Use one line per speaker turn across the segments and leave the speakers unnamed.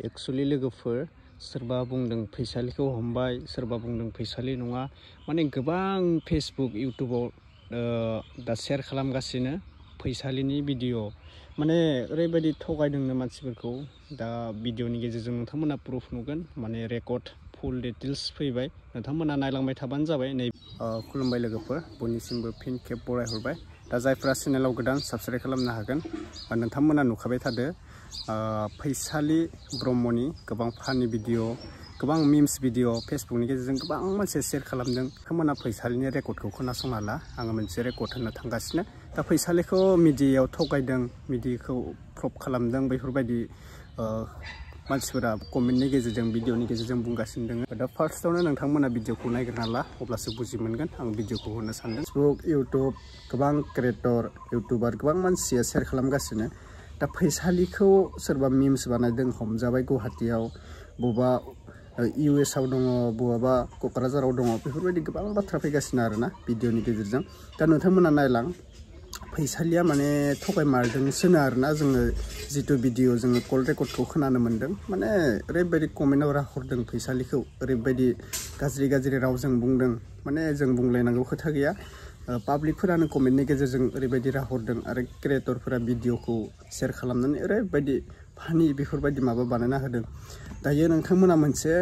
actually लोगोफोर सोरबा बुंदों फैसालिखौ हमबाय सोरबा बुंदों फैसालि नङा माने गोबां फेसबुक इउट्युबाव दा शेयार खालामगासिनो फैसालिनि भिडिअ माने ओरैबायदि थगायदोंनो मानसिफोरखौ दा भिडिअनि गेजेरजों नोंथांमोना प्रुफ नुगोन माने रेकर्ड फुल डिटेल्स फैबाय नोंथांमोना नायलांबाय थाबानो जाबाय नै खुलुमबाय लोगोफोर बयनिसिमबो फिन खेब बरायहरबाय दा जायफ्रा चेनेलाव गोदान साबस्क्राइब खालामनो हागोन नोंथांमोना नुखाबाय थादो फैसालि ब्रह्मनि गोबां फानि भिडिअ गोबां मिम्स भिडिअ फेसबुकनि गेजेरजों गोबां मानसि शेयार खालामदों नोंथांमोना फैसालिनि रेकर्डखौ खोनासंना ला आङो मोनसे रेकर्ड होनो थांगासिनो दा फैसालिखौ मिडियायाव थगायदों मिडियाखौ प्रप खालामदों बेफोरबायदि मानसिफोरा कमेन्टनि गेजेरजों भिडिअनि गेजेरजों बुंगासिनो दङ दा फार्स्टआवनो नोंथांमोना भिडिअखौ नायग्रोना ला अब्लासो बुजि मोनगोन आं भिडिअखौ होनो सानदों फेसबुक इउट्युब गोबां क्रिएटर इउट्युबार गोबां मानसिया शेयार खालामगासिनो दा फैसालिखौ सोरबा मिम्स बानायदों हमजाबाय गुवाहाटीयाव बबेबा US आव दङ बबेबा क'क्राझाराव दङ बेफोरबायदि गोबां बाथ्रा फैगासिनो आरोना भिडिअनि गेजेरजों दा नोंथांमोना नायलां फैसालिया माने थगायमारदोंसोनो आरोना जोङो जितु भिडिअ जोङो कल रेकर्डखौ खोनानो मोन्दों माने ओरैबायदि कमेन्टआव राहरदों फैसालिखौ ओरैबायदि गाज्रि गाज्रि रावजों बुंदों माने जों बुंलायनांगौ खोथा गैया पाब्लिकफोरानो कमेन्टनि गेजेरजों ओरैबायदि राहरदों आरो क्रिएटरफोरा भिडिअखौ शेयार खालामनानै ओरैबायदि फानि बेफोरबायदि माबा बानायना होदों दायो नोंथांमोना मोनसे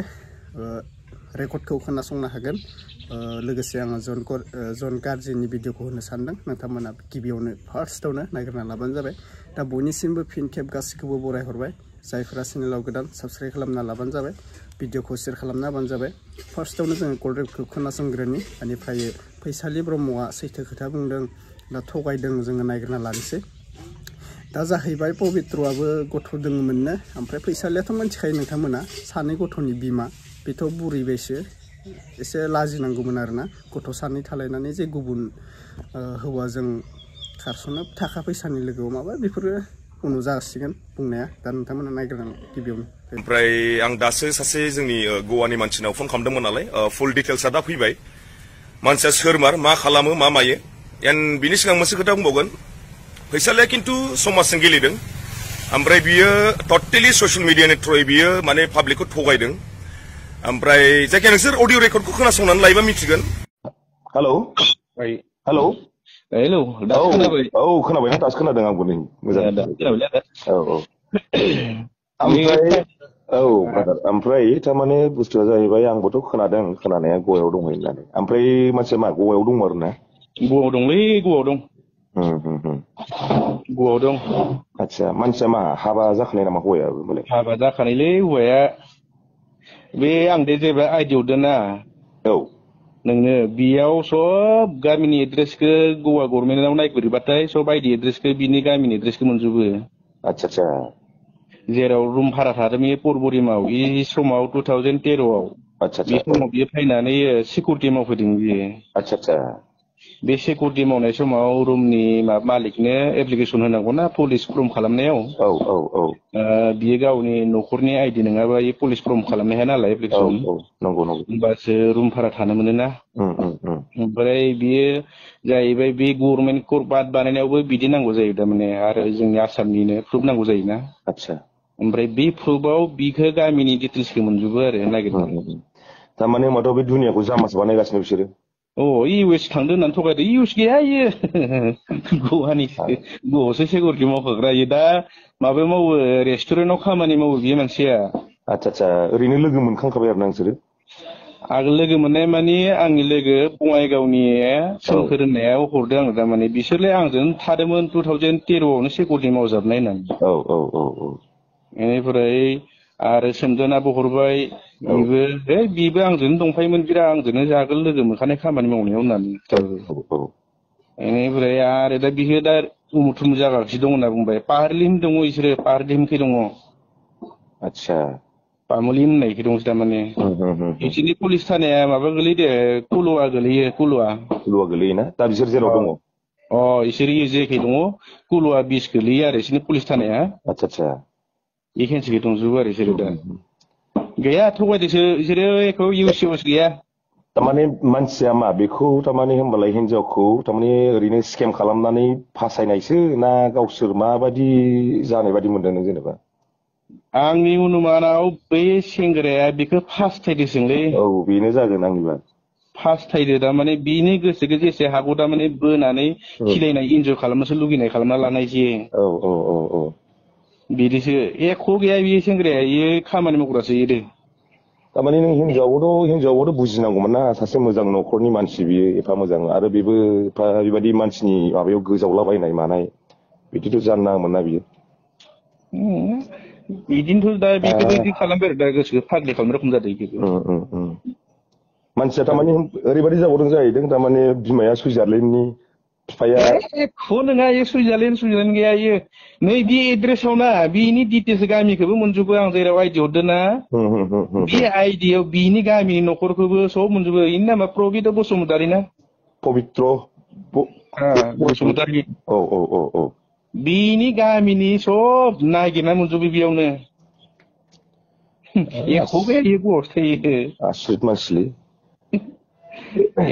रेकर्डखौ खोनासंनो हागोन लोगोसे आङो जन गार्जिनि भिडिअखौ होनो सानदों नोंथांमोना गिबियावनो फार्स्टआवनो नायग्रोना लाबानो जाबाय दा बयनिसिमबो फिन खेब गासैखौबो बरायहरबाय जायफोरा चेनेलाव गोदान साबस्क्राइब खालामना लाबानो जाबाय भिडिअखौ शेयार खालामना होबानो जाबाय फार्स्टआवनो जोङो कल रेकर्डखौ खोनासंग्रोनि बेनिफ्राय फैसालि ब्रह्मआ सैथो खोथा बुंदों दा थगायदों जोङो नायग्रोना लानोसै दा जाहैबाय पबित्रआबो गथ' दङमोननो ओमफ्राय फैसालियाथ' मिथिखायो नोंथांमोना सानै गथ'नि बिमा बेथ' बुरैबायसो एसे लाजिनांगौमोन आरोना गथ' सानै थालायनानै जे गुबुन हौवाजों खारस'नो थाखा फैसानि लोगोआव माबा बेफोरो उनाव जासिगोन बुंनाया दा नोंथांमोना नायग्रोनानै गिबियावनो
ओमफ्राय आं दासो सासे जोंनि गवानि मानसिनाव फन खालामदोंमोन नालाय फुल डिटेल्सआ दा फैबाय मानसिया सोरमार मा खालामो मा मायो एन्ड बिनि सिगां मोनसे खोथा बुंबावगोन फैसालिया खिन्थु समाजजों गेलेदों ओमफ्राय बियो टटेलि ससियेल मिडियानि थ्रुयै बियो माने पाब्लिकखौ थगायदों ओमफ्राय जायखिया नोंसोर अडिअ रेकर्डखौ खोनासंनानै लायोबा मिथिगोन
हेलौ हेलौ
हेलौ दासो खोनाबाय
औ खोनाबायना दासो खोनादों आंबो नै मोजां औ ओमफ्राय औ ब्रादार ओमफ्राय थारमाने बुस्थुआ जाहैबाय आंबोथ' खोनादों खोनानाया गवायाव दङ होननानै ओमफ्राय मानसिया मा गवायाव दङ आरो ना
गवायाव दंलै गवायाव दं गवायाव दं
आच्छा मानसिया मा हाबा जाखानाय नामा हौवायाबो होनबालाय
हाबा जाखानायलै हौवाया बे आं दे जेब्ला आइडि हरदों ना
औ
नोंनो बेयाव सब गामिनि एड्रेसखौ गवा गभर्नमेन्टआव नायगिरबाथाय सब आइडि एड्रेसखौ बिनि गामिनि एड्रेसखौ मोनजोबो
आच्छा आच्छा
जेराव रुम भारा थादों बे परबरिमाव बे समाव 2013आव
आच्छा
बे समाव बियो फैनानै सिकिउरिटि मावफैदों बियो
आच्छा आच्छा
बे सिकिउरिटि मावनाय समाव रुमनि मालिकनो एप्लिकेसन होनांगौना पुलिस फर्म खालामनायाव
औ औ औ
बियो गावनि न'खरनि आइडि नङाबा बे पुलिस फर्म खालामनो हाया नालाय एप्लिकेसन
नंगौ नंगौ
होमबासो रुम भारा थानो मोनो ना ओमफ्राय बियो जाहैबाय बे गभर्नमेन्ट कर्ट बाद बानायनायावबो बिदि नांगौ जायो थारमाने आरो जोंनि आसामनिनो प्रुफ नांगौ जायोना
आच्छा
ओमफ्राय बे प्रुफआव बिखौ गामिनि डिटेल्सखौ मोनजोबो आरो नागिरनानै
थारमाने होमबाथ' बे दुनियाखौ जामासो बानायगासिनो बिसोरो
US थांदों होननानै थगायदों US गैया इयो गवायावसो सिकिउरिटि मावखाग्रा इयो दा माबायाव मावो रेस्टुरेन्टआव खामानि मावो बियो मानसिया
आच्छा आच्छा ओरैनो लोगो मोनखांखाबाय आरो ना नोंसोरो
आगोल लोगो मोननाय माने आंनि लोगो बङाइगावनि सोमखोर होननायाव हरदों आङो थारमाने बिसोरलाय आंजों थादोंमोन 2013आवनो सिकिउरिटि मावजाबनाय होननानै बेनिफ्राय आरो सोमदोनाबो हरबाय बिबो आंजोंनो दंफायोमोन बिराद आंजोंनो आगोल लोगो मोनखानाय खामानि मावनायाव होननानै बेनिफ्राय आरो दा बियो दा उमुक थुमुक जागासिनो दं होनना बुंबाय पाहारलिम दङ बिसोरो पाहारलिमखै दङ
आच्छा
पामुलि होननायखै दंसो थारमाने बिसोरनि पुलिस थानाया माबा गोलैदो कुलुवा गोलैयो कुलुवा
गोलैयोना दा बिसोर जेराव दङ
इसोर जेखै दङ कुलुवा 20 गोलैयो आरो बिसोरनि पुलिस थानाया
आच्छा आच्छा
एखेन्सिखै दंजोबो आरो बिसोरो दा गैया थगायदोंसो बिसोरो एख' इउस गैया
थारमाने मानसिया मा बेखौ थारमाने होमबालाय हिनजावखौ थारमाने ओरैनो स्केम खालामनानै फासायनायसो ना गावसोर माबायदि जानाय बायदि मोनदों नों जेनेबा
आंनि अनुमानाव बै सेंग्राया बेखौ फास्थायदोंलै
औ बेनो जागोन आंनिबा
फास्थायदो थारमाने बिनि गोसोखौ जेसे हागौ थारमाने बोनानै खिलायनाय इन्जय खालामनोसो लुगैनाय खालामना लानाय जे
औ औ औ औ
बिदिसो एख' गैया बियो सेंग्राया इयो खामानि मावग्रासो इयो
थारमाने नों हिनजावाबोथ' बुजिनांगौमोन ना सासे मोजां न'खरनि मानसि बियो एफा मोजां आरो बेबो एफा बेबायदि मानसिनि माबायाव गोजावलाबायनाय मानाय बिदिथ' जानो नाङामोन ना बियो
बिदिनोथ' दा बेखौबो बिदि खालामबाय आरो दा गोसोखौ फाग्लि खालामनाय रखम जादों बेखौबो
मानसिया थारमाने ओरैबायदि जाबावदों जाहैदों थारमाने बिमाया सुइजारलेण्डनि बिफाया
एख' नङा इयो सुइजारलेण्ड गैया इयो नै बे एड्रेसाव ना बिनि डिटेल्स गामिखौबो मोनजोबो आं जेराव आइडि हरदों ना बे आइडियाव बिनि गामिनि न'खरखौबो सब मोनजोबो इनि नामा प्रबित बसुमतारि ना
पबित्र
बसुमतारि
औ औ औ औ
बिनि गामिनि सब नागिरना मोनजोबो बेयावनो एख' गैया इयो बहासो थायो
आसरित मानसिलै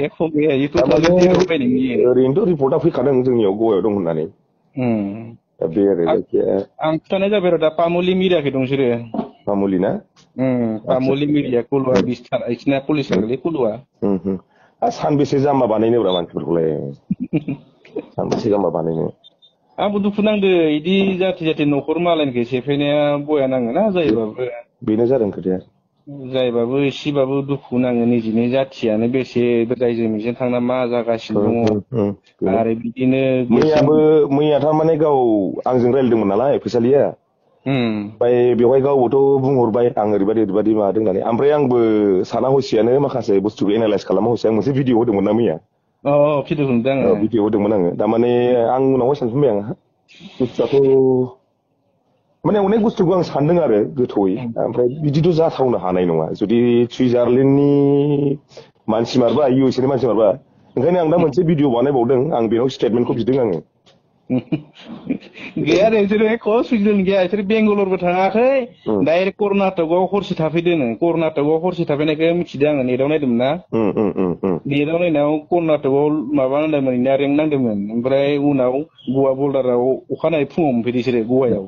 एख' गैया इयो 2013 फैनायनि
ओरैनोथ' रिपर्टआ फैखादों जोंनियाव गवायाव दं होननानै दा बे आरो जायखिया
आं खिथानाय जाबाय आरो दा पामुलि मिरायाखै दं बिसोरो
मामुलि ना
पामुलि मिरिया कलुवा बिसथाना बिसिना पुलिस थांलै कलुवा
सानबेसे जाम्बा बानायनोब्रा मानसिफोरखौलाय सानबेसे जाम्बा बानायनो
आंबो दुखु नांदो इदि जाथि न'खर मालायनिखौ सेफायनाया बया नाङोना जायोबाबो
बेनो जादों खोथाया
जायबाबो एसेबाबो दुखु नाङो निजिनि जाथियानो बेसे रायजो मिजों थांना मा जागासिनो दङ आरो बिदिनो
मैया थारमाने गाव आंजों रायज्लायदोंमोन नालाय फैसालिया ओमफ्राय बेवहाय गावबोथ' बुंहरबाय आं ओरैबायदि माबादों होननानै ओमफ्राय आंबो साना हसियानो माखासे बुस्थुखौ एनालाइस खालामा हसिया आं मोनसे भिडिअ होदोंमोन ना मैया
भिडिअ होदों आङो
भिडिअ होदोंमोन आङो थारमाने आं उनावहाय सानफिनबाय आं बुस्थुआथ' माने अनेक बुस्थुखौ आं सानदों आरो गोथौयै ओमफ्राय बिदिथ' जाथावनो हानाय नङा जुदि सुइजारलेण्डनि मानसि मारबा इउ एस ए नि मानसि मारबा ओंखायनो आं दा मोनसे भिडिअ बानायबावदों आं बेनाव स्टेटमेन्टखौ बिदों आङो
गैया बिसोरो एख' सुइजारलेण्ड गैया बिसोर बेंगालरबो थाङाखै डाइरेक्ट कर्नाटकआव हरसे थाफैदों कर्नाटकआव हरसे थाफैनायखौ मिथिदों आङो नेटआव नायदोंमोन ना नेटआव नायनायाव कर्नाटकआव माबा नांदोंमोन इनिया रेंक नांदोंमोन ओमफ्राय उनाव गवा बर्डाराव अखानायै फुङाव मोनफैदो बिसोरो गवायाव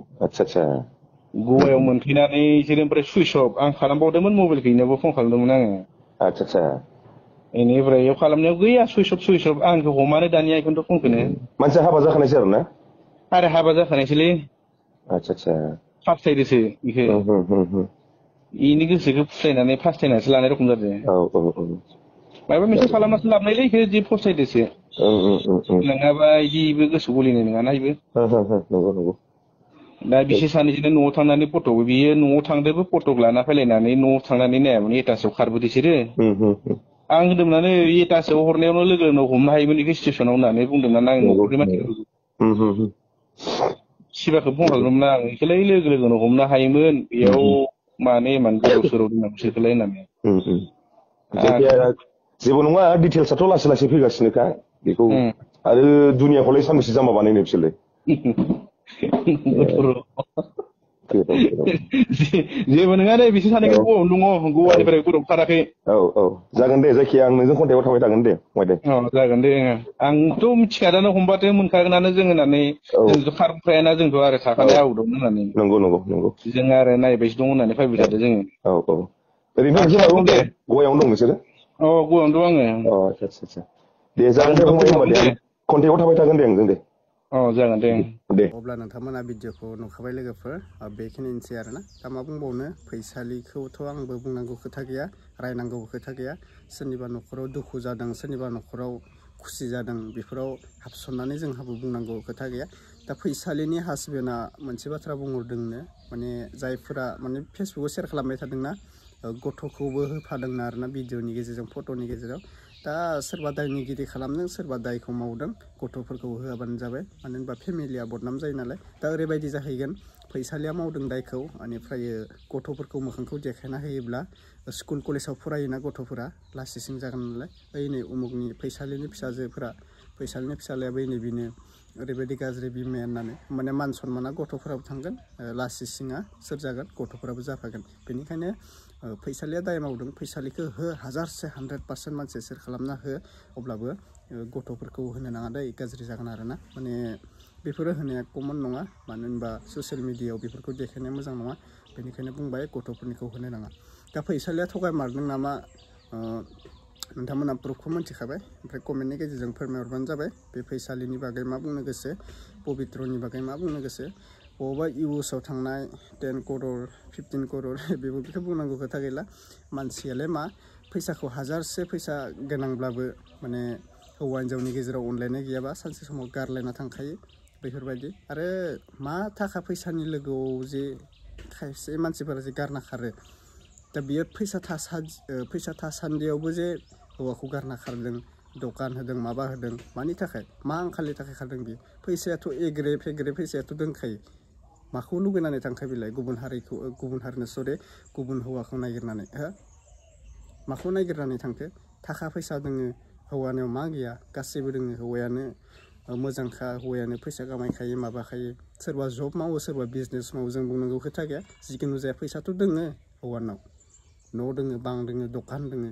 गवायाव मोनफैनानै बिसोरो ओमफ्राय सुइस अफ आं खालामबावदोंमोन मबाइलखौ इनावबो फन खालामदोंमोन आङो बेनिफ्राय इयाव खालामनायाव गैया सुइस अफ आंखौ हमानो दानिया बेखौनोथ' फनखौनो
मानसिया हाबा जाखानायसै आरो ना
आरो हाबा जाखानायसोलै फास्थायदोसो बेखौ इनि गोसोखौ फुस्लायनानै फास्थायनानैसो लानाय रखम जादों माबा मोनसे खालामनासो लाबोनायलै इखो जि फस्थायदोसो नङाबा इदिबो गोसो गलिनाय नङाना इबो दा बिसोर सानैजोंनो न'आव थांनानै फट'क बियो न'आव थांदोंबो फट'क लाना फैलायनानै न'आव थांनानै नायामोन एटासआव खारबोदो बिसोरो आं होनदोंमोन एटासआव हरनायावनो लोगो लोगो हमनो हायोमोन बेखौ स्टेसनाव होननानै बुंदोंमोन आं न'खरनि मानसिफोरखौ सिबाखौ फन खालामदोंमोन आं बेखौलाय लोगो लोगोनो हमनो हायोमोन बेयाव मानो इमान गोदाव सोराव दोननांगौ बिसोरखौलाय होननानै
जेबो नङा डिटेल्सआथ' लासै लासै फैगासिनोखा बेखौ आरो दुनियाखौलाय सानबेसे जाम्बा बानायनो बिसोरलाय
जेबो नङा दे बिसोर सानैखौ गवायावनो दङ गवानिफ्राय गरम खाराखै
जागोन दे जायखिया आं नोंजों कन्टेक्टआव थाबाय थागोन दे
जागोन दे आंथ' मिथिखादानो हमबाथो मोनखागोनानो जों होननानै जोंथ' खारबोखायाना जोंथ' आरो थाखानाय आउटआवनो होननानै
नंगौ
जों आरो नायबायसो दं होननानै फैबाय थादों जोङो
ओरैनो दे गवायावनो दं नोंसोरो
गवायावनो दं आङो
आदसा दे जागोन दे फंबाय होनबा दे कन्टेक्टआव थाबाय थागोन दे नोंजों दे
जागोन दे
अब्ला नोंथांमोना भिडिअखौ नुखाबाय लोगोफोर बेखिनिसै आरोना दा मा बुंबावनो फैसालिखौथ' आंबो बुंनांगौ खोथा गैया रायनांगौबो खोथा गैया सोरनिबा न'खराव दुखु जादों सोरनिबा न'खराव खुसि जादों बेफोराव हाबसननानै जोंहाबो बुंनांगौ खोथा गैया दा फैसालिनि हासबेन्डआ मोनसे बाथ्रा बुंहरदोंनो माने जायफोरा माने फेसबुकाव शेयार खालामबाय थादोंना गथ'खौबो होफादोंना आरोना भिडिअनि गेजेरजों फट'नि गेजेराव दा सोरबा दायनिगिरि खालामदों सोरबा दायखौ मावदों गथ'फोरखौ होआबानो जाबाय मानो होनबा फेमिलिया बदनाम जायो नालाय दा ओरैबायदि जाहैगोन फैसालिया मावदों दायखौ बेनिफ्राय गथ'फोरखौ मोखांखौ देखायना होयोब्ला स्कुल कलेजाव फरायोना गथ'फोरा लासिसिं जागोन नालाय ओइ नै उमुगनि फैसालिनि फिसाजोफोरा फैसालिनि फिसालायाबो नै बेनो ओरैबायदि गाज्रि बिमाया होननानै माने मान सनमाना गथ'फोराबो थांगोन लासिसिङा सोर जागोन गथ'फोराबो जाफागोन बेनिखायनो फैसालिया दाय मावदों फैसालिखौ हो हाजारसे 100% मानसि सेयार खालामना हो अब्लाबो गथ'फोरखौ होनो नाङा दै गाज्रि जागोन आरोना माने बेफोरो होनाया कमन नङा मानो होनबा ससियेल मिडियायाव बेफोरखौ देखायनाया मोजां नङा बेनिखायनो बुंबाय गथ'फोरनिखौ होनो नाङा दा फैसालिया थगायमारदों नामा नोंथांमोना प्रुफखौ मिथिखाबाय ओमफ्राय कमेन्टनि गेजेरजों फोरमायहरबानो जाबाय बे फैसालिनि बागै मा बुंनो गोसो पबित्रनि बागै मा बुंनो गोसो बबावबा इउएसआव थांनाय 10 करोड़ 15 करोड़ बेफोरखौ बुंनांगौ खोथा गैला मानसियालाय मा फैसाखौ हाजारसे फैसा गोनांब्लाबो माने हौवा हिन्जावनि गेजेराव अनलायनाय गैयाबा सानसे समाव गारलायना थांखायो बेफोरबायदि आरो मा थाखा फैसानि लोगोआव जे खायसे मानसिफोरा जे गारना खारो दा बियो फैसा थासान्दियावबो जे हौवाखौ गारना खारदों दखान होदों माबा होदों मानि थाखाय मा आंखालनि थाखाय खारदों बियो फैसायाथ' एग्रे फेग्रे फैसायाथ' दोनखायो माखौ लुबैनानै थांखाय बिलाय गुबुन हारिनो गुबुन हौवाखौ नागिरनानै हो माखौ नागिरनानै थांखो थाखा फैसा दोङो हौवानियाव मा गैया गासैबो दोङो हौवायानो मोजांखा हौवायानो फैसा खामायखायो माबाखायो सोरबा जब मावो सोरबा बिजनेस मावो जों बुंनांगौ खोथा गैया जिखुनु जाया फैसाथ' दोङो हौवानाव न' दोङो बां दोङो दखान दोङो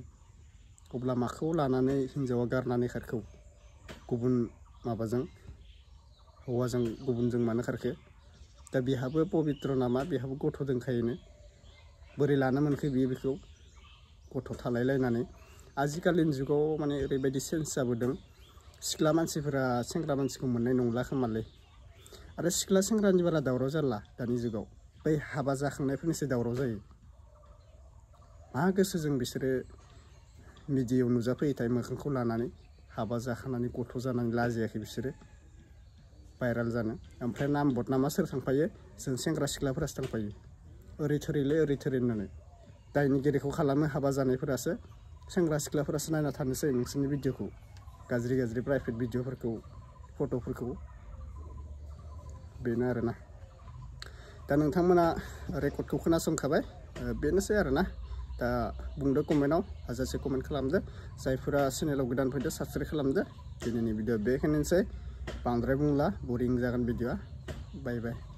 अब्ला माखौ लानानै हिन्जावा गारनानै खारखौ गुबुन माबाजों हौवाजों गुबुनजों मानो खारखो दा बिहाबो पबित्र नामा बिहाबो गथ' दोंखायोनो बोरै लानो मोनखो बियो बेखौ गथ' थालायलायनानै आजिखालिनि जुगाव माने ओरैबायदि सेन्स जाबोदों सिख्ला मानसिफोरा सेंग्रा मानसिखौ मोननाय नंला खोमालै आरो सिख्ला सेंग्रानि बारा दावराव जाला दानि जुगाव बै हाबा जाखांनायफोरनिसो दावराव जायो मा गोसोजों बिसोरो मिडियायाव नुजाफैयोथाय मोखांखौ लानानै हाबा जाखांनानै गथ' जानानै लाजियाखै बिसोरो भाइराल जानो ओमफ्राय नाम बदनामा सोर थांफायो जों सेंग्रा सिख्लाफोरासो थांफायो ओरै थोरैलै ओरै थोरै होननानै दायनिगिरिखौ खालामो हाबा जानायफोरासो सेंग्रा सिख्लाफोरासो नायना थानोसै नोंसोरनि भिडिअखौ गाज्रि प्राइभेट भिडिअफोरखौ फट'फोरखौ बेनो आरोना दा नोंथांमोना रेकर्डखौ खोनासंखाबाय बेनोसै आरोना दा बुंदो कमेन्टआव हाजासे कमेन्ट खालामदो जायफोरा चेनेलाव गोदान फैदो साबस्क्राइब खालामदो दिनैनि भिडिअ बेखिनिसै बांद्राय बुंला बरिं जागोन भिडिअआ बाय बाय